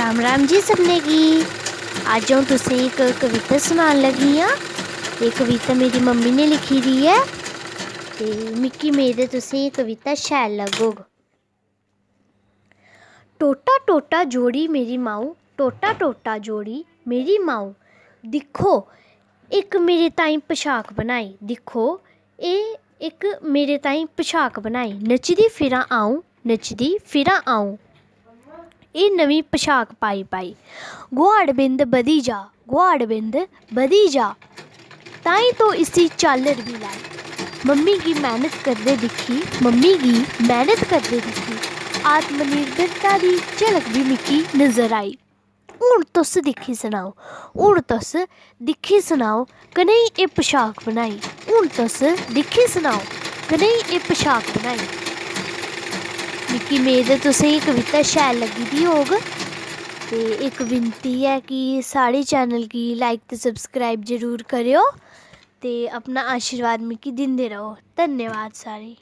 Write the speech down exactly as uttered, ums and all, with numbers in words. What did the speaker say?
राम राम जी सभनें गी। अज्ज अ'ऊं तुसें गी इक कविता सनान लगी आं। एह् कविता मेरी मम्मी ने लिखी दी ऐ ते मिगी मेद ऐ तुसें गी एह् कविता शैल लग्गग। टोटा टोटा जोड़ी मेरी माऊ, टोटा टोटा जोड़ी मेरी माऊ, दिक्खो इक मेरे ताईं पशाक बनाई, दिक्खो एह् इक मेरे ताईं पशाक बनाई, नचदी फिरां अ'ऊं, नचदी फिरां अ'ऊं। एह् नमीं पशाक पाई पाई। गुहाड़ बिंद बधी जा, गुहाड़ बिंद बधी जा। ताईं तो इसी झालर बी लाई। मम्मी गी मैह्नत करदे दिक्खी, मम्मी गी मैह्नत करदे दिक्खी। आत्मनिर्भरता दी झलक बी मिगी नजर आई। हून तुस दिक्खी सनाओ, हून तुस दिक्खी सनाओ, कनेही एह् पशाक बनाई। हून तुस दिक्खी सनाओ, कनेही एह् पशाक बनाई। मिगी मेद ऐ तुसें गी कविता शैल लग्गी दी होग। ते इक विनती ऐ कि साढ़े चैनल गी लाइक ते सब्सक्राइब जरूर करेओ ते अपना आशीर्वाद मिगी दिंदे र'वो। धन्यवाद सारें गी।